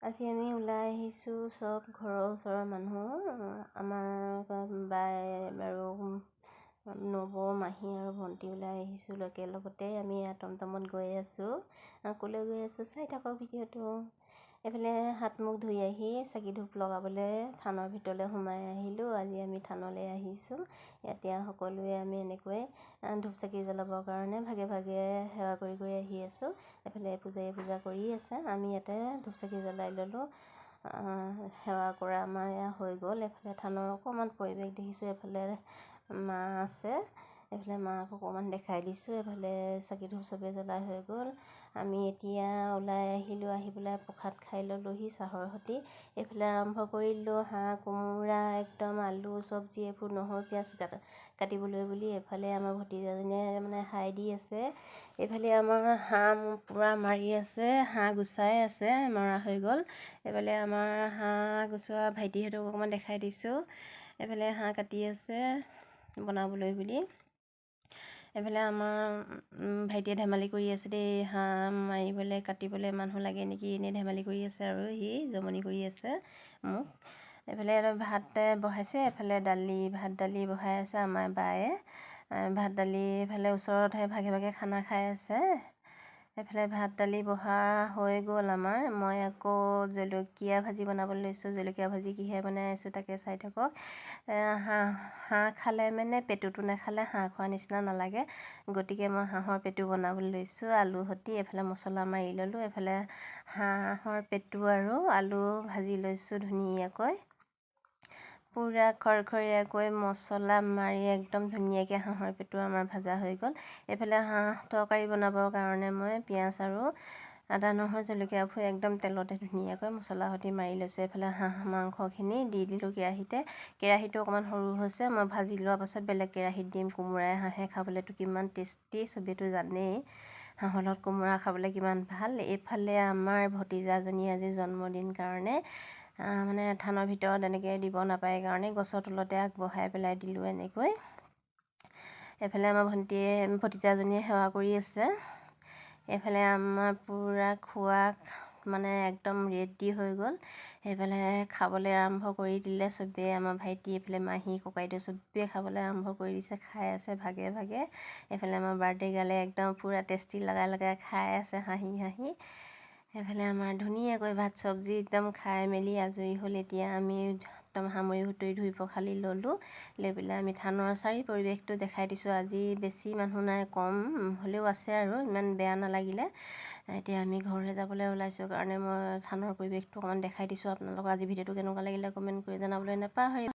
আজি আমি ওলাই আহিছোঁ চব ঘৰৰ ওচৰৰ মানুহ, আমাৰ বাই আৰু নবৌ, মাহী আৰু ভণ্টি ওলাই আহিছোঁ একেলগতে। আমি টমটমত গৈ আছোঁ। ক'লৈ গৈ আছোঁ চাই থাকক ভিডিঅ'টো। এইফালে হাত মুখ ধুই আহি চাকি ধূপ লগাবলৈ থানৰ ভিতৰলৈ সোমাই আহিলোঁ। আজি আমি থানলৈ আহিছোঁ। এতিয়া সকলোৱে আমি এনেকৈ ধূপ চাকি জ্বলাবৰ কাৰণে ভাগে ভাগে সেৱা কৰি কৰি আহি আছোঁ। এইফালে পূজাৰীয়ে পূজা কৰি আছে, আমি ইয়াতে ধূপ চাকি জ্বলাই ল'লোঁ। সেৱা কৰা আমাৰ এয়া হৈ গ'ল। এইফালে থানৰ অকণমান পৰিৱেশ দেখিছোঁ। এইফালে মা আছে, এইফালে মাক অকণমান দেখাই দিছোঁ। এইফালে চাকি ধূপ চবে জ্বলাই হৈ গ'ল। আমি এতিয়া ওলাই আহিলোঁ। আহি পেলাই প্ৰসাদ খাই ল'লোহি চাহৰ সৈতে। এইফালে আৰম্ভ কৰিলোঁ হাঁহ, কোমোৰা, একদম আলু, চব্জি, এইবোৰ নহৰু, পিঁয়াজ কাটিবলৈ বুলি। এইফালে আমাৰ ভতিজাজনীয়ে মানে হাই দি আছে। এইফালে আমাৰ হাঁহ পূৰা মাৰি আছে, হাঁহ গুচাই আছে, মৰা হৈ গ'ল। এইফালে আমাৰ হাঁহ গুচোৱা ভাইটিহঁতক অকণমান দেখাই দিছোঁ। এইফালে হাঁহ কাটি আছে বনাবলৈ বুলি। এইফালে আমাৰ ভাইটিয়ে ধেমালি কৰি আছে দেই, হাঁহ মাৰিবলৈ কাটিবলৈ মানুহ লাগে নেকি, এনেই ধেমালি কৰি আছে আৰু সি জমনি কৰি আছে মোক। এইফালে ভাত বহাইছে, এইফালে দালি, ভাত দালি বহাই আছে আমাৰ বায়ে। ভাত দালি এইফালে ওচৰতহে ভাগে ভাগে খানা খাই আছে। এইফালে ভাত দালি বহা হৈ গ'ল আমাৰ। মই আকৌ জলকীয়া ভাজি বনাবলৈ লৈছোঁ। জলকীয়া ভাজি কিহে বনাই আছোঁ তাকে চাই থাকক। হাঁহ হাঁহ খালে মানে পেটুটো নাখালে হাঁহ খোৱা নিচিনা নালাগে, গতিকে মই হাঁহৰ পেটু বনাবলৈ লৈছোঁ আলু সৈতে। এইফালে মছলা মাৰি ল'লোঁ। এইফালে হাঁহৰ পেটু আৰু আলু ভাজি লৈছোঁ ধুনীয়াকৈ, পূৰা খৰখৰীয়াকৈ মছলা মাৰি একদম ধুনীয়াকৈ হাঁহৰ পেটু আমাৰ ভাজা হৈ গ'ল। এইফালে হাঁহ তৰকাৰী বনাবৰ কাৰণে মই পিঁয়াজ আৰু আদা, নহৰু, জলকীয়া ফুই একদম তেলতে ধুনীয়াকৈ মছলা সৈতে মাৰি লৈছোঁ। এইফালে হাঁহ মাংসখিনি দি দিলোঁ কেৰাহীতে। কেৰাহীটো অকণমান সৰু হৈছে, মই ভাজি লোৱাৰ পাছত বেলেগ কেৰাহীত দিম। কোমোৰাই হাঁহে খাবলৈতো কিমান টেষ্টি চবেইতো জানেই, হাঁহৰ লগত কোমোৰা খাবলৈ কিমান ভাল। এইফালে আমাৰ ভতিজাজনী আজি জন্মদিন কাৰণে মানে থানৰ ভিতৰত এনেকৈ দিব নাপায় কাৰণে গছৰ তলতে আগবঢ়াই পেলাই দিলোঁ এনেকৈ। এইফালে আমাৰ ভণ্টিয়ে, ভতিজাজনীয়ে সেৱা কৰি আছে। এইফালে আমাৰ পূৰা খোৱা মানে একদম ৰেডি হৈ গ'ল। সেইফালে খাবলৈ আৰম্ভ কৰি দিলে চবেই। আমাৰ ভাইটি, এইফালে মাহী, ককাইদেউ চবেই খাবলৈ আৰম্ভ কৰি দিছে, খাই আছে ভাগে ভাগে। এইফালে আমাৰ বাৰ্থডে গাৰ্লে একদম পূৰা টেষ্টি লগাই লগাই খাই আছে হাঁহি হাঁহি। সেইফালে আমাৰ ধুনীয়াকৈ ভাত চব্জি একদম খাই মেলি আজৰি হ'ল। এতিয়া আমি একদম সামৰি সুতৰি ধুই পখালি ল'লোঁ। লৈ পেলাই আমি থানৰ চাৰি পৰিৱেশটো দেখাই দিছোঁ। আজি বেছি মানুহ নাই, কম হ'লেও আছে আৰু ইমান বেয়া নালাগিলে। এতিয়া আমি ঘৰলৈ যাবলৈ ওলাইছোঁ কাৰণে মই থানৰ পৰিৱেশটো অকণমান দেখাই দিছোঁ আপোনালোকক। আজি ভিডিঅ'টো কেনেকুৱা লাগিলে কমেণ্ট কৰি জনাবলৈ নাপাহৰিব।